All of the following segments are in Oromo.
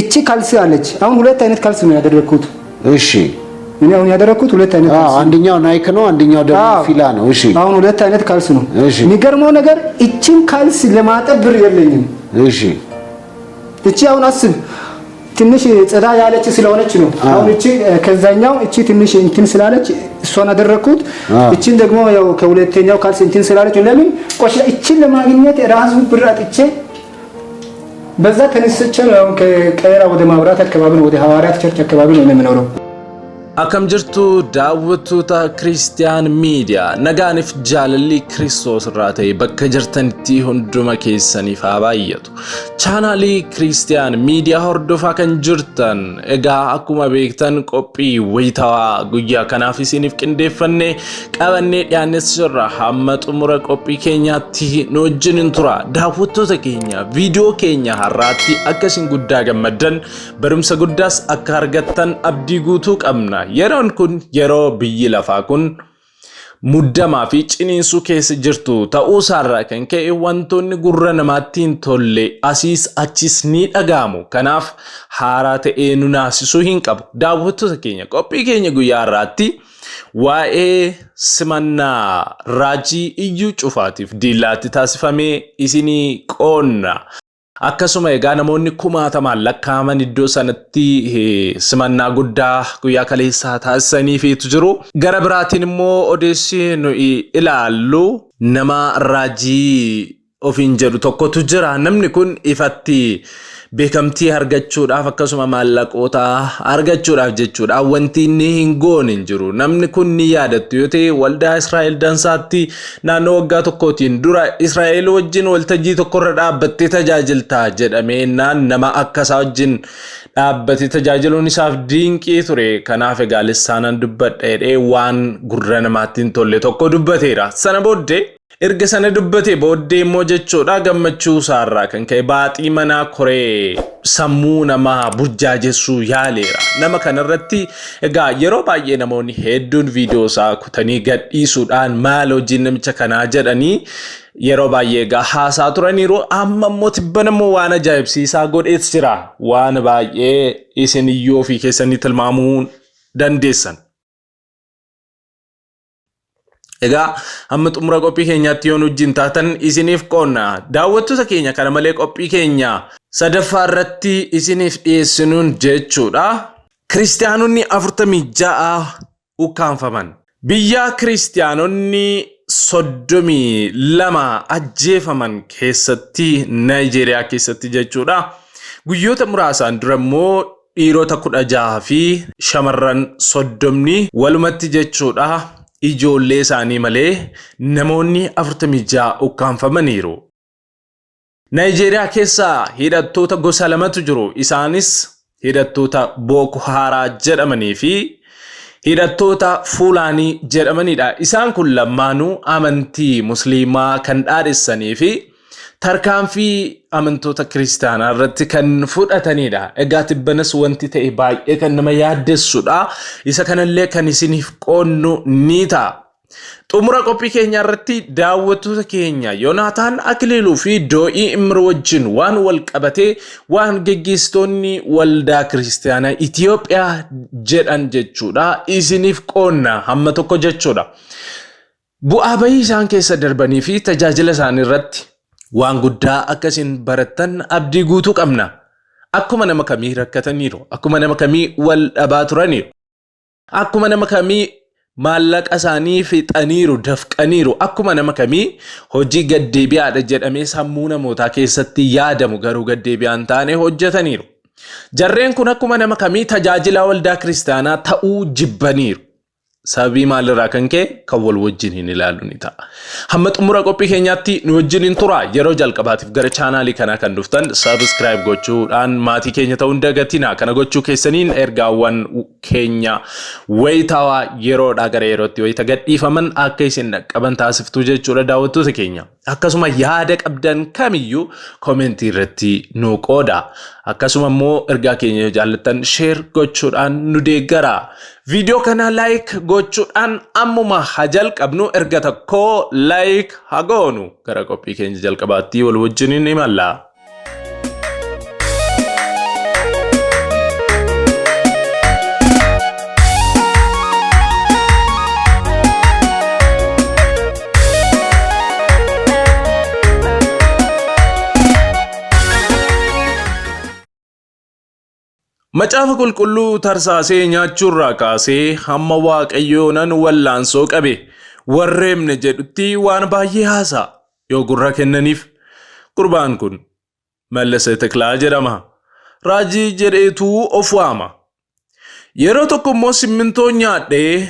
እቺ ካልሲ አለች። አሁን ሁለት አይነት ካልሲ ነው ያደረኩት። እሺ እኔ አሁን ያደረኩት ሁለት አይነት ካልሲ። አንደኛው ናይክ ነው፣ አንደኛው ደግሞ ፊላ ነው። እሺ አሁን ሁለት አይነት ካልሲ ነው። የሚገርመው ነገር እቺን ካልሲ ለማጠብ ብር የለኝም። እሺ እቺ አሁን አስብ ትንሽ ጸዳ ያለች ስለሆነች ነው። አሁን እቺ ከዛኛው እቺ ትንሽ እንትን ስላለች እሷን አደረኩት። እቺን ደግሞ ያው ከሁለተኛው ካልሲ እንትን ስላለች ለምን ቆሽ እቺን ለማግኘት ራሱ ብር አጥቼ በዛ ተነስቼ ነው አሁን ከቀራ ወደ ማብራት አካባቢ ነው፣ ወደ ሐዋርያት church አካባቢ ነው የምኖረው። Akkam jirtu daawwattoota Kiristiyaan Miidiyaa? Nagaaniif jaalalli Kiristoos irraa ta'e bakka jirtanitti hunduma keessaniif haa baay'atu. Chaanaalii Kiristiyaan Miidiyaa hordofaa kan jirtan, egaa akkuma beektan qophii wayitawaa guyyaa kanaaf isiniif qindeeffannee qabannee dhiyaannes jirra. Hamma xumura qophii keenyaatti nu wajjin hin tura. Daawwattoota keenya, viidiyoo keenya har'aatti akka isin guddaa gammaddan, barumsa guddaas akka argattan abdii guutuu qabna. Yeroon kun yeroo biyyi lafaa kun muddamaa fi ciniinsuu keessa jirtu ta'uu isaarraa kan ka'e wantoonni gurra namaatti hin tolle asiis achis ni dhaga'amu. Kanaaf haaraa ta'ee nu naasisuu hin qabu. Daawwattoota keenya, qophii keenya guyyaa har'aatti waa'ee simannaa raajii Iyyuu Cufaatiif Diillaatti taasifamee isinii qoonna. Akkasuma egaa namoonni kumaatamaan lakkaa'aman iddoo sanatti simannaa guddaa guyyaa kaleessaa taasisaniifiitu jiru. Gara biraatiin immoo odeessi nuyi ilaallu nama raajii ofiin jedhu tokkotu jira. Namni kun ifatti beekamtii argachuudhaaf akkasuma maallaqoota argachuudhaaf jechuudha wanti inni hin goone hin jiru. Namni kun ni yaadattu yoo ta'e, waldaa Israa'el Dansaatti naannoo waggaa tokkootiin dura Israa'el wajjin waltajjii tokkorra dhaabbattee tajaajiltaa jedhamee naan nama akka isaa wajjin dhaabbatee tajaajiluun isaaf dinqii ture. Kanaaf egaa lissaanan dubbadha jedhee waan gurra namaatti hin tolle tokko dubbateera. Sana booddee, erga sana dubbatee booddee immoo jechuudha, gammachuu isaarraa kan ka'e baaxii manaa koree sammuu namaa burjaajessuu yaaleera. Nama kanarratti egaa yeroo baay'ee namoonni hedduun viidiyoo isaa kutanii gadhiisuudhaan maal hojiin namicha kanaa jedhanii yeroo baay'ee egaa haasaa turaniiru. Amma immoo tibbana immoo waan ajaa'ibsiisaa godheet jira. Waan baay'ee isin iyyuu ofii keessanii tilmaamuu dandeessan. Egaa hamma xumura qophii keenyaatti yoo nu wajjin taatan isiniif qoonna. Daawwattoota keenya, kana malee qophii keenya sadaffaa irratti isiniif dhiyeessinuun jechuudha. Kiristaanonni 46 ukkaanfaman. Biyya kiristaanonni 32 ajjeefaman keessatti, Naayijeeriyaa keessatti jechuudha. Guyyoota muraasaan dura immoo dhiirota 16 fi shamarran 30 walumatti jechuudha, ijoollee isaanii malee namoonni 46 ukkaanfamaniiru. Naayijeeriyaa keessa hidhattoota gosa lamatu jiru. Isaanis hidhattoota Booko Haaraa jedhamanii fi hidhattoota Fuulaanii jedhamanidha. Isaan kun lamaanuu amantii Musliimaa kan dhaadhessanii fi tarkaanfii amantoota kiristaanaa irratti kan fudhatanidha. Egaa tibbanas wanti ta'e baay'ee kan nama yaaddessudha. Isa kanallee kan isiniif qoonnu ni ta'a. Xumura qophii keenya irratti, daawwattoota keenya, Yoonaataan Akiliiluu fi Doo'ii Imir wajjin waan wal qabatee waan geggeessitoonni waldaa kiristaanaa Itiyoophiyaa jedhan jechuudha. Isiniif qoonna hamma tokko jechuudha. Bu'aa bahii isaan keessa darbanii fi tajaajila isaanii irratti waan guddaa akka isin barattan abdii guutuu qabna. Akkuma nama kamii rakkataniiru. Akkuma nama kamii wal dhabaa turaniiru. Akkuma nama kamii maallaqa isaanii fixaniiru, dafqaniiru. Akkuma nama kamii hojii gaddeebi'aadha jedhamee sammuu namootaa keessatti yaadamu garuu gaddeebi'aa hin taane hojjetaniiru. Jarreen kun akkuma nama kamii tajaajilaa waldaa kiristaanaa ta'uu jibbaniiru. Sababii maalirraa kan ka'e kan wal wajjin hin ilaalu ni ta'a. Hamma xumura qophii keenyaatti nu wajjin hin tura. Yeroo jalqabaatiif gara chaanaalii kanaa kan dhuftan subscribe gochuudhaan maatii keenya ta'uu hin dagatina. Kana gochuu keessaniin ergaawwan keenya wayitaawaa yeroodhaa gara yerootti wayita gadhiifaman akka isin dhaqqaban taasiftuu jechuudha, daawwattoota keenya. Akkasuma yaada qabdan kamiyyuu koomentii irratti nu qooda. Akkasuma immoo ergaa keenya yoo jaallattan share gochuudhaan nu deeggara. Viidiyoo kana like gochuudhaan ammuma haa jalqabnu, erga tokkoo like haa goonu. Gara qophii keenya jalqabaatti wal wajjin imalla. Macaafa Qulqulluu tarsaasee nyaachuurraa kaasee hamma Waaqayyoonan wallaansoo qabe warreemne jedhutti waan baay'ee haasa'a yoo gurra kennaniif. Gurbaan kun Mallasa Teklaa jedhama. Raajii jedheetu of waama. Yeroo tokko immoo simmintoo nyaadhee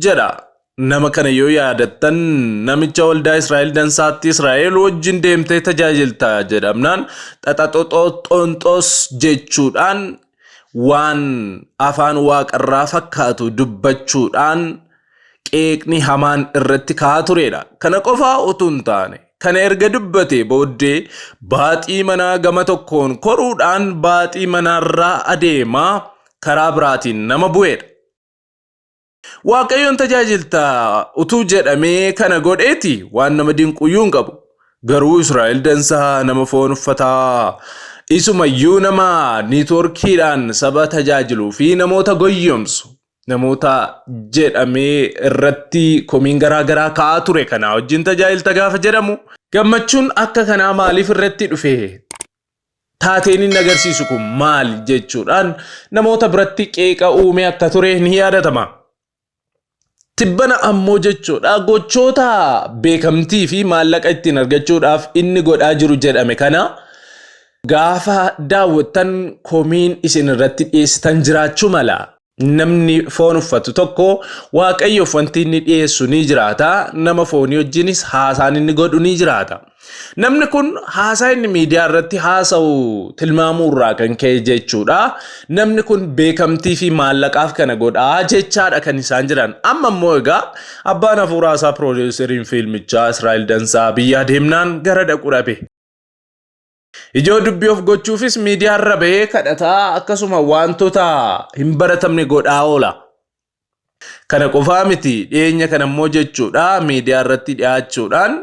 jedha. Nama kana yoo yaadattan namicha waldaa Israa'el dansaatti Israa'el wajjin deemtee tajaajilta jedhamnaan xaxaxoxoxonxos jechuudhaan waan afaan waaqarraa fakkaatu dubbachuudhaan qeeqni hamaan irratti ka'aa turedha. Kana qofaa utuu hin taane kana erga dubbatee booddee baaxii manaa gama tokkoon koruudhaan baaxii manaarraa adeemaa karaa biraatiin nama bu'edha. Waaqayyoon tajaajilta utuu jedhamee kana godheeti waan nama dinquyyuu hin qabu. Garuu Israa'el dansaa nama foon uffataa isumayyuu nama niitworkiidhaan saba tajaajiluu fi namoota goyyomsu namoota jedhamee irratti komiin garaa garaa ka'aa ture kanaa wajjin tajaajilta gaafa jedhamu gammachuun akka kanaa maaliif irratti dhufe? Taateen inni agarsiisu kun maali jechuudhaan namoota biratti qeeqa uumee akka ture ni yaadatama. Tibbana ammoo jechuudha gochoota beekamtii fi maallaqa ittiin argachuudhaaf inni godhaa jiru jedhame kana gaafa daawwattan komiin isin irratti dhiyeessitan jiraachuu mala. Namni foon uffatu tokko Waaqayyoof wanti inni dhiyeessu ni jiraata. Nama foonii wajjinis haasaan inni godhu ni jiraata. Namni kun haasaa inni miidiyaa irratti haasa'u tilmaamuu irraa kan ka'e jechuudha. Namni kun beekamtii fi maallaqaaf kana godhaa jechaadha kan isaan jiran. Amma immoo egaa abbaan hafuuraa isaa piroodiwuseriin fiilmichaa Israa'el Dansaa biyyaa deemnaan gara dhaqu dhabe. Ijoo dubbii of gochuufis miidiyaarra bahee kadhataa akkasuma wantoota hin baratamne godhaa oola. Kana qofaa miti dhiyeenya kana immoo jechuudha miidiyaa irratti dhiyaachuudhaan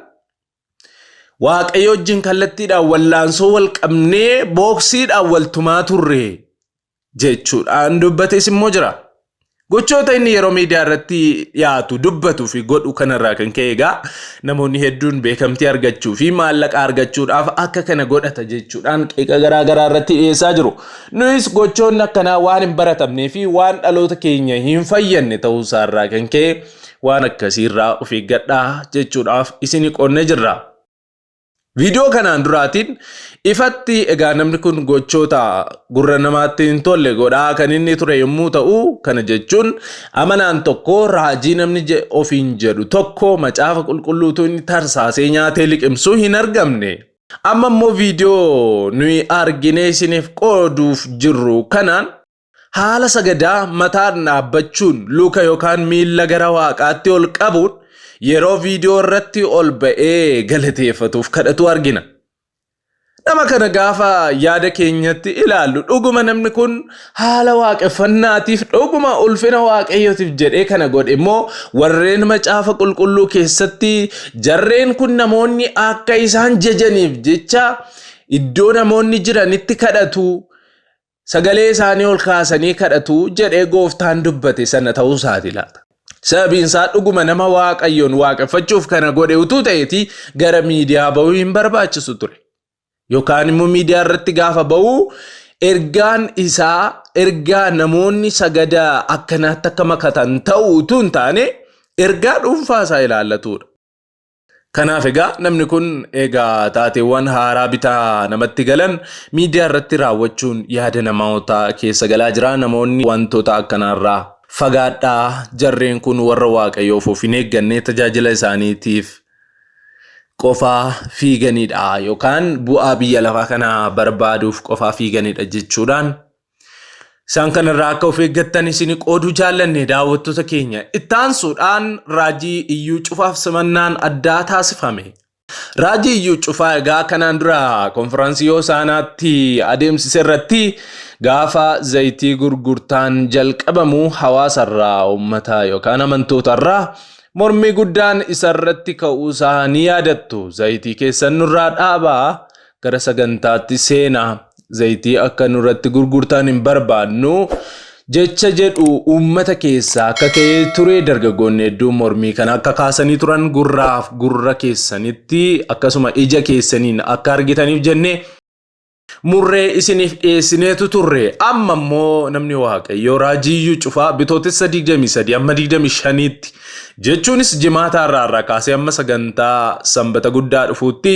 Waaqayyo wajjin kallattiidhaan wallaansoo wal qabnee booksiidhaan wal tumaa turre jechuudhaan dubbates immoo jira. Gochoota inni yeroo miidiyaa irratti dhiyaatu dubbatuu fi godhu kanarraa kan ka'e egaa namoonni hedduun beekamtii argachuu fi maallaqa argachuudhaaf akka kana godhata jechuudhaan qeeqa garaa garaa irratti dhiyeessaa jiru. Nuyis gochoonni akkanaa waan hin baratamnee fi waan dhaloota keenya hin fayyanne ta'uu isaarraa kan ka'e waan akkasiirraa of eeggadhaa jechuudhaaf isin qoonnee jirra. Viidiyoo kanaan duraatiin ifatti egaa namni kun gochoota gurra namaatti hin tolle godhaa kan inni ture yommuu ta'u kana jechuun amanaan tokko raajii namni ofiin jedhu tokko macaafa qulqulluutu inni tarsaasee nyaatee liqimsuu hin argamne. Amma immoo viidiyoo nuyi arginee isiniif qooduuf jirru kanaan Haala sagadaa mataan dhaabbachuun luka yookaan miilla gara waaqaatti ol qabuun yeroo viidiyoo irratti ol ba'ee galateeffatuuf kadhatu argina. Nama kana gaafa yaada keenyatti ilaallu dhuguma namni kun haala waaqeffannaatiif dhuguma ulfina waaqayyootiif jedhee kana godhe immoo warreen macaafa qulqulluu keessatti jarreen kun namoonni akka isaan jajaniif jecha iddoo namoonni jiranitti kadhatu Sagalee isaanii ol kaasanii kadhatu jedhee gooftaan dubbate sana ta'uu isaati laata. Sababiin isaa dhuguma nama Waaqayyoon waaqeffachuuf kana godhe utuu ta'eeti gara miidiyaa ba'uu hin barbaachisu ture. Yookaan immoo miidiyaa irratti gaafa ba'u ergaan isaa ergaa namoonni sagada akkanaatti akka makatan ta'u utuu hin taane ergaa dhuunfaa isaa ilaallatudha. Kanaaf egaa namni kun egaa taateewwan haaraa bitaa namatti galan miidiyaa irratti raawwachuun yaada namootaa keessa galaa jira. Namoonni wantoota akkanaarraa fagaadhaa jarreen kun warra Waaqayyoof of hin eegganne tajaajila isaaniitiif qofaa fiiganidha yookaan bu'aa biyya lafaa kana barbaaduuf qofaa fiiganidha jechuudhaan Isaan kanarraa akka of eeggattan isin qooduu jaallanne daawwattoota keenya. Ittaansuudhaan raajii Iyyuu Cufaaf simannaan addaa taasifame. Raajii Iyyuu Cufaa egaa kanaan dura konfiraansii Hosaanaatti adeemsise irratti gaafa zayitii gurgurtaan jalqabamu hawaasarraa uummata yookaan amantootarraa mormii guddaan isarratti ka'uusaa ni yaadattu. Zayitii keessan nurraa dhaabaa gara sagantaatti seenaa zayitii akka nurratti gurgurtaan hin barbaannu jecha jedhu uummata keessaa akka ka'ee ture dargaggoonni hedduun mormii kana akka kaasanii turan gurraaf gurra keessanitti akkasuma ija keessaniin akka argitaniif jennee murree isiniif dhiyeessineetu turre. Amma immoo namni Waaqayyoo Raajii Iyyuu Cufaa Bitootessa 23 amma 25tti jechuunis jimaata irraa irraa kaasee amma sagantaa sanbata guddaa dhufuutti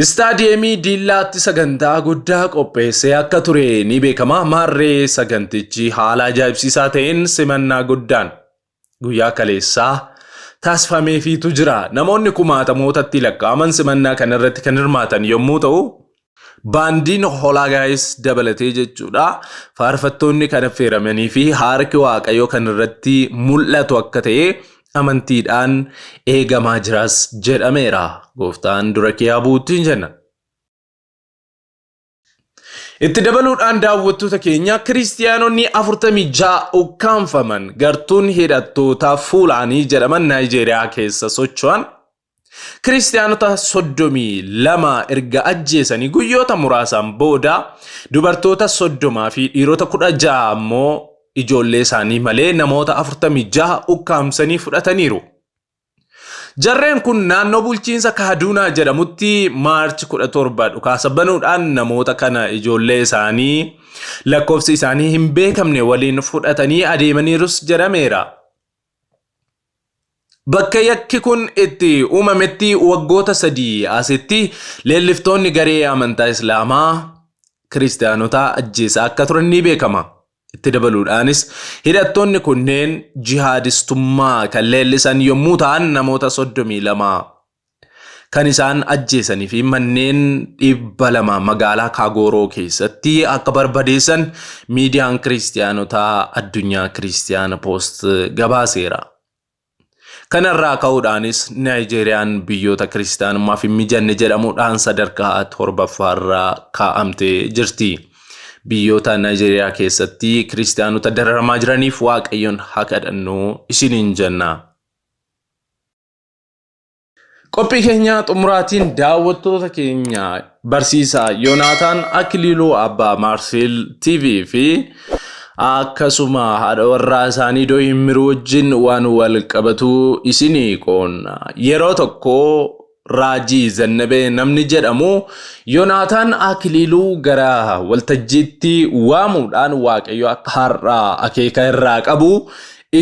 istaadiyeemii Diillaatti sagantaa guddaa qopheessee akka ture ni beekama. Maarree sagantichi haala ajaa'ibsiisaa ta'een simannaa guddaan guyyaa kaleessaa taasifameefiitu jira. Namoonni kumaatamootatti lakkaa'aman simannaa kanarratti kan hirmaatan yommuu ta'u, baandiin Holaagaayis dabalatee jechuudha. Faarfattoonni kan affeeramanii fi harki Waaqayyoo kan irratti mul'atu akka ta'e amantiidhaan eegamaa jiras jedhameera. Gooftaan dura kee haa bu'uutti jenna. Itti dabaluudhaan daawwattoota keenya Kiristiyaanonni 46 ukkaamfaman gartuun hidhattoota Fuulaanii jedhaman Naayijeeriyaa keessa socho'an Kiristiyaanota 32 erga ajjeesanii guyyoota muraasaan booda dubartoota 30 fi dhiirota 16 ammoo ijoollee isaanii malee namoota 46 ukkaamsanii fudhataniiru. Jarreen kun naannoo bulchiinsa Kaaduunaa jedhamutti Maarch 17 dhukaasa banuudhaan namoota kana ijoollee isaanii lakkoofsi isaanii hin beekamne waliin fudhatanii adeemaniirus jedhameera. Bakka yakki kun itti uumametti waggoota sadii asitti leelliftoonni garee amantaa Islaamaa kiristiyaanota ajjeesaa akka turan ni beekama. Itti dabaluudhaanis hidhattoonni kunneen jihaadistummaa kan leellisan yommuu ta'an namoota 32 kan isaan ajjeesanii fi manneen 200 magaalaa Kaagooroo keessatti akka barbadeessan miidiyaan kiristiyaanotaa addunyaa Kiristiyaana Poost gabaaseera. Kanarraa ka'uudhaanis Naayijeeriyaan biyyoota kiristiyaanummaaf hin mijanne jedhamuudhaan sadarkaa torbaffaarra kaa'amtee jirti. Biyyoota Naayijeeriyaa keessatti kiristiyaanota dararamaa jiraniif Waaqayyoon haa kadhannu isiniin jenna. Qophii keenya xumuraatiin daawwattoota keenya barsiisaa Yoonaataan Akiliiluu Abbaa Maarseel TV fi akkasuma haadha warraa isaanii Dooyin Miruu wajjin waan wal qabatu isinii qoonna. Yeroo tokko Raajii Zannabee namni jedhamu Yoonaataan Akiliiluu gara waltajjiitti waamuudhaan Waaqayyo akka har'a akeeka irraa qabu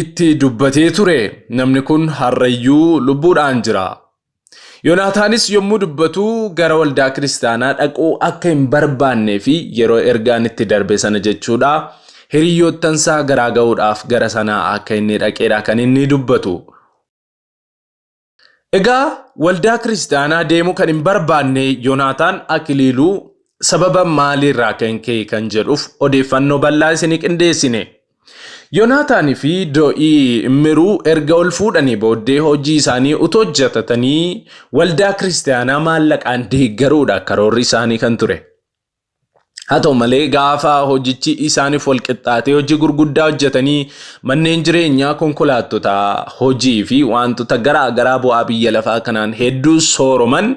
itti dubbatee ture. Namni kun har'ayyuu lubbuudhaan jira. Yonaataanis yommuu dubbatu gara waldaa kiristaanaa dhaquu akka hin barbaannee fi yeroo ergaan itti darbe sana jechuudha hiriyoottansaa garaa ga'uudhaaf gara sanaa akka inni dhaqeedha kan inni dubbatu. Egaa waldaa kiristaanaa deemuu kan hin barbaanne Yonaataan Akiliiluu sababa maaliirraa kan ka'e kan jedhuuf odeeffannoo bal'aa isinii qindeessine. Yonaataan fi Do'ii Immiruu erga ol fuudhanii booddee hojii isaanii utuu hojjetatanii waldaa kiristaanaa maallaqaan deeggaruudha karoorri isaanii kan ture. Haa ta'u malee gaafa hojichi isaaniif wal qixxaatee hojii gurguddaa hojjetanii manneen jireenyaa konkolaattota hojii fi wantoota garaa garaa bu'aa biyya lafaa kanaan hedduu sooroman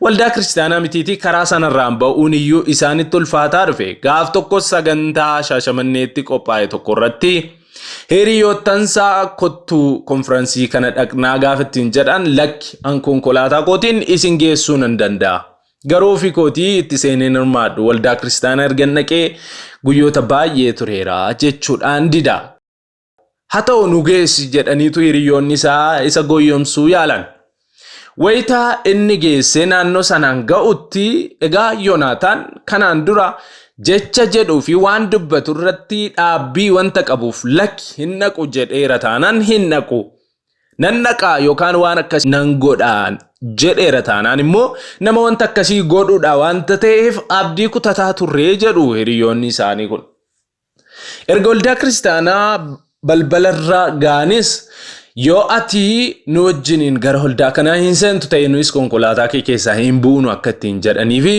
waldaa kiristaanaa mitiitii karaa sanarraan ba'uun iyyuu isaanitti ulfaataa dhufe. Gaaf tokko sagantaa Shaashamanneetti qophaa'e tokko irratti hiriyoottansaa kottuu konfiransii kana dhaqnaa gaafa ittiin jedhan lakki an konkolaataa kootiin isin geessuu nan danda'a. Garuu ofii kootii itti seeneen hirmaadhu waldaa kiristaanaa ergan dhaqee guyyoota baay'ee tureera jechuudhaan dida. Haa ta'u nu geessi jedhaniitu hiriyoonni isaa isa goyyomsuu yaalan. Wayita inni geessee naannoo sanaan ga'utti egaa Yoonaataan kanaan dura jecha jedhuu fi waan dubbatu irratti dhaabbii wanta qabuuf lakki hin dhaqu jedheera taanaan hin dhaqu. Nan dhaqaa yookaan waan akkasii nan godha jedheera taanaan immoo nama wanta akkasii godhudha wanta ta'eef abdii kutataa turree jedhu hiriyoonni isaanii kun. Erga waldaa kiristaanaa balbalarra ga'anis yoo ati nu wajjiniin gara waldaa kanaa hin seentu ta'e nuyis konkolaataa kee keessaa hin buunu akka ittiin jedhanii fi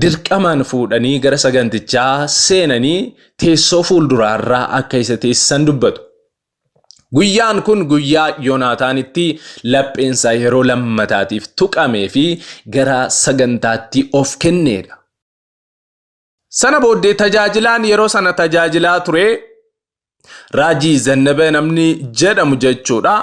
dirqamaan fuudhanii gara sagantichaa seenanii teessoo fuulduraarraa akka isa teessisan dubbatu. Guyyaan kun guyyaa Yoonaataanitti lapheensaa yeroo lammataatiif tuqamee fi gara sagantaatti of kenneedha. Sana booddee tajaajilaan yeroo sana tajaajilaa ture Raajii Zannabee namni jedhamu jechuudha.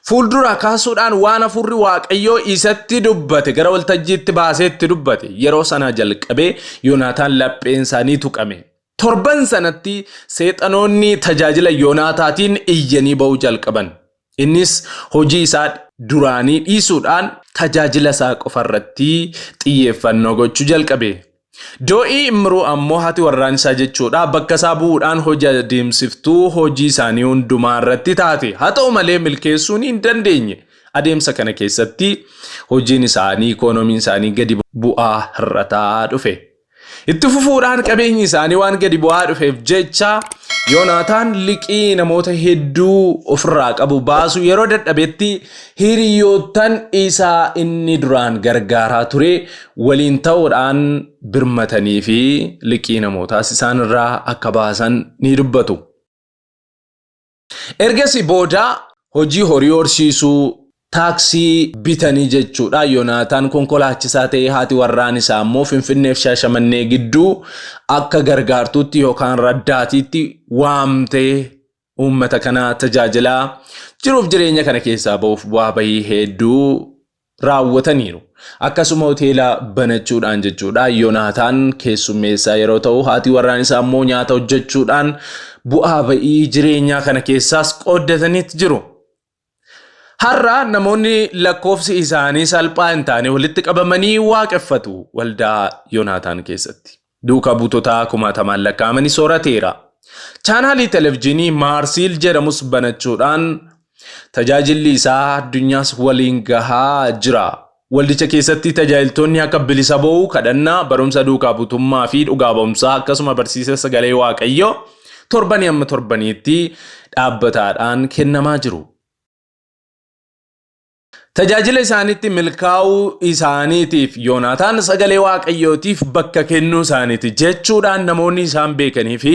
Fuuldura kaasuudhaan waan hafuurri Waaqayyoo isatti dubbate gara waltajjiitti baasee itti dubbate. Yeroo sanaa jalqabee Yoonaataan lapheen isaa ni tuqame. Torban sanatti seexanoonni tajaajila Yoonaataatiin iyyanii ba'uu jalqaban. Innis hojii isaa duraanii dhiisuudhaan tajaajila isaa qofarratti xiyyeeffannoo gochuu jalqabe. Doo'ii Immiruu ammoo haati warraan isaa jechuudha bakka isaa bu'uudhaan hojii adeemsiftuu hojii isaanii hundumaa irratti taate. Haa ta'u malee milkeessuun hin dandeenye. Adeemsa kana keessatti hojiin isaanii, ikoonomiin isaanii gadi bu'aa hir'ataa dhufe. Itti fufuudhaan qabeenyi isaanii waan gadi bu'aa dhufeef jecha Yoonaataan liqii namoota hedduu ofirraa qabu baasuu yeroo dadhabetti hiriyoottan isaa inni duraan gargaaraa ture waliin ta'uudhaan birmatanii fi liqii namootaas isaan irraa akka baasan ni dubbatu. Ergasii booda hojii horii horsiisuu, taaksii bitanii jechuudha. Yoonaataan konkolaachisaa ta'ee haati warraan isaa immoo Finfinneef Shaashamannee gidduu akka gargaartuutti yookaan raddaatiitti waamtee uummata kana tajaajilaa jiruuf jireenya kana keessaa ba'uuf bu'aa bahii hedduu raawwataniiru. Akkasuma hoteela banachuudhaan jechuudha. Yoonaataan keessummeessaa yeroo ta'u haati warraan isaa immoo nyaata hojjechuudhaan bu'aa ba'ii jireenyaa kana keessaas qooddataniitu jiru. Har'a namoonni lakkoofsi isaanii salphaa hin taane walitti qabamanii waaqeffatu waldaa Yoonaataan keessatti. Duuka buutota kumaatamaan lakkaa'amanii soorateera. Chaanaalii televizyiinii Maarsiil jedhamus banachuudhaan tajaajilli isaa addunyaas waliin gahaa jira. Waldicha keessatti tajaajiltoonni akka bilisa ba'uu, kadhannaa, barumsa duukaa buutummaa fi dhugaa ba'umsaa akkasuma barsiisa sagalee Waaqayyoo torbanii amma torbaniitti dhaabbataadhaan kennamaa jiru. Tajaajila isaaniitti milkaa'uu isaaniitiif Yoonaataan sagalee Waaqayyootiif bakka kennuu isaaniiti jechuudhaan namoonni isaan beekanii fi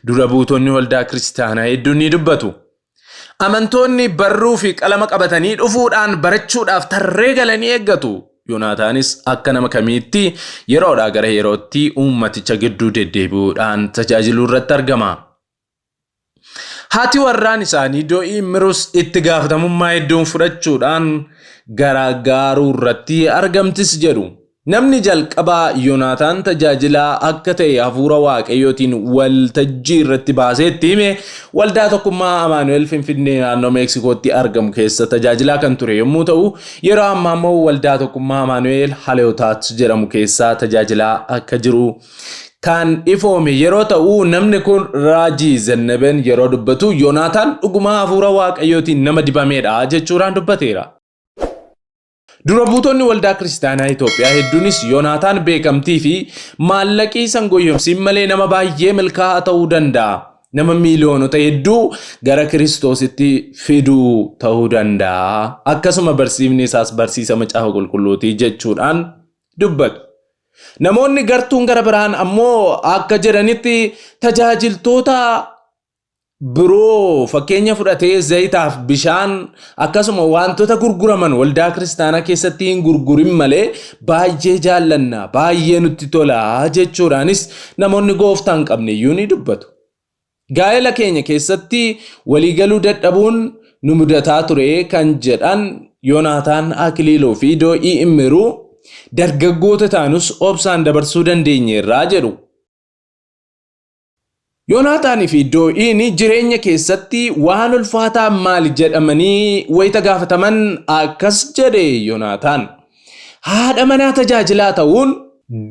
dura buutonni waldaa kiristaanaa hedduun ni dubbatu. Amantoonni barruu fi qalama qabatanii dhufuudhaan barachuudhaaf tarree galanii eeggatu. Yoonaataanis akka nama kamiitti yeroodhaa gara yerootti uummaticha gidduu deddeebi'uudhaan tajaajiluu irratti argama. Haati warraan isaanii Do'ii Mirus itti gaafatamummaa hedduun fudhachuudhaan gargaaruu irratti argamtis jedhu. Namni jalqabaa Yoonaataan tajaajilaa akka ta'e hafuura Waaqayyootiin waltajjii irratti baasee itti hime waldaa tokkummaa Amaanu'el Finfinnee naannoo Meeksikootti argamu keessa tajaajilaa kan ture yommuu ta'u, yeroo ammaa immoo waldaa tokkummaa Amaanu'el Haleotaat jedhamu keessa tajaajilaa akka jiru kan ifoome yeroo ta'u, namni kun Raajii Zannabeen yeroo dubbatu Yoonaataan dhugumaa hafuura Waaqayyootiin nama dibameedha jechuudhaan dubbateera. Dura buutonni waldaa kiristaanaa Itoophiyaa hedduunis Yoonaataan beekamtii fi maallaqii san goyyomsiin malee nama baay'ee milkaa'aa ta'uu danda'a. Nama miiliyoonota hedduu gara Kiristoositti fiduu ta'uu danda'a. Akkasuma barsiifni isaas barsiisa macaafa qulqulluutii jechuudhaan dubbatu. Namoonni gartuun gara biraan ammoo akka jedhanitti tajaajiltoota biroo fakkeenya fudhatee zayitaaf bishaan akkasuma wantoota gurguraman waldaa kiristaanaa keessatti hin gurgurin malee baay'ee jaallanna, baay'ee nutti tola jechuudhaanis namoonni gooftaa hin qabne iyyuu ni dubbatu. Gaa'ela keenya keessatti waliigaluu dadhabuun nu mudataa ture kan jedhan Yoonaataan Akiliiluu fi Doo'ii Immiruu dargaggoota taanus obsaan dabarsuu dandeenyeerraa jedhu. Yoonaataanii fi Doo'iin jireenya keessatti waan ulfaataa maali jedhamanii wayita gaafataman akkas jedhe Yoonaataan. Haadha manaa tajaajilaa ta'uun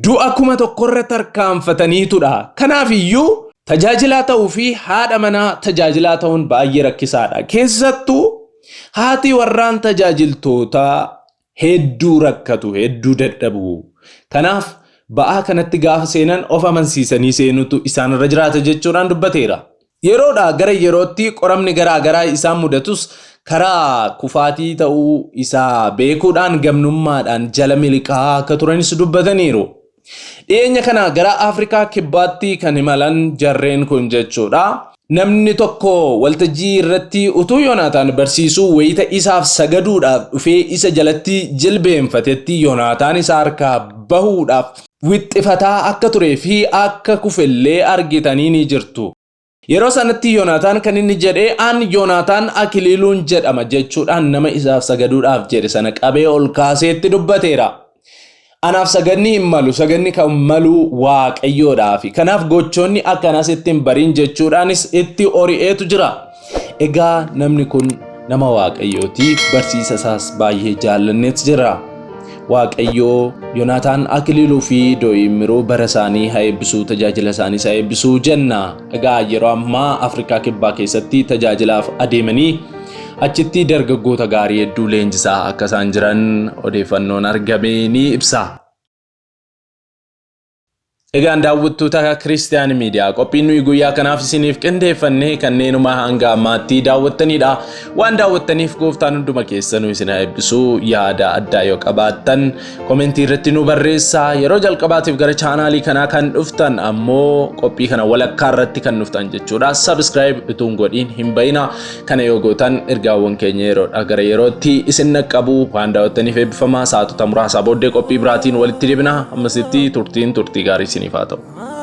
du'a 1000 irra tarkaanfataniitudha. Kanaaf iyyuu tajaajilaa ta'uu fi haadha manaa tajaajilaa ta'uun baay'ee rakkisaadha. Keessattuu haati warraan tajaajiltootaa hedduu rakkatu, hedduu dadhabu. Kanaaf ba'aa kanatti gaafa seenan of amansiisanii seenutu isaanirra jiraata jechuudhaan dubbateera. Yeroodhaa gara yerootti qoramni garaa garaa isaan mudatus karaa kufaatii ta'uu isaa beekuudhaan gamnummaadhaan jala miliqaa akka turanis dubbataniiru. Dhiyeenya kana gara Afrikaa Kibbaatti kan imalan jarreen kun jechuudha. Namni tokko waltajjii irratti utuu Yoonaataan barsiisuu wayita isaaf sagaduudhaaf dhufee isa jalatti jilbeenfatetti Yoonaataan isa harkaa bahuudhaaf wixxifataa akka turee fi akka kufellee argitanii ni jirtu. Yeroo sanatti Yoonaataan kan inni jedhee an Yoonaataan Akiliiluun jedhama jechuudhaan nama isaaf sagaduudhaaf jedhe sana qabee ol kaaseetti dubbateera. Anaaf sagadni hin malu, sagadni kan malu Waaqayyoodhaafi. Kanaaf gochoonni akkanaa sitti hin bariin jechuudhaanis itti ori'eetu jira. Egaa namni kun nama Waaqayyooti, barsiisa isaas baay'ee jaallanneetu jira. Waaqayyoo Yonaataan Akiliiluu fi Doo'ii Immiruu bara isaanii haa eebbisuu, tajaajila isaaniis haa eebbisuu jenna. Egaa yeroo ammaa Afrikaa Kibbaa keessatti tajaajilaaf adeemanii achitti dargaggoota gaarii hedduu leenjisaa akka isaan jiran odeeffannoon argame ni ibsa. Egaan daawwattoota Kiristiyaan Miidiyaa qophiin nuyi guyyaa kanaaf isiniif qindeeffanne kanneenuma hanga ammaatti daawwattanidha. Waan daawwattaniif gooftaan hunduma keessanuu isin haa eebbisu. Yaada addaa yoo qabaattan komentii irratti nu barreessaa. Yeroo jalqabaatiif gara chaanaalii kanaa kan dhuftan ammoo qophii kana walakkaa irratti kan dhuftan jechuudha. Subscribe utuu hin godhiin hin bayina. Kana yoo gootan ergaawwan keenya yeroodha gara yerootti isin dhaqqabu. Waan daawwattaniif eebbifamaa. Sa'aatota muraasaa booddee qophii biraatiin walitti deebina. Ammasitti turtiin turtii gaarii isiniif haa ta'u.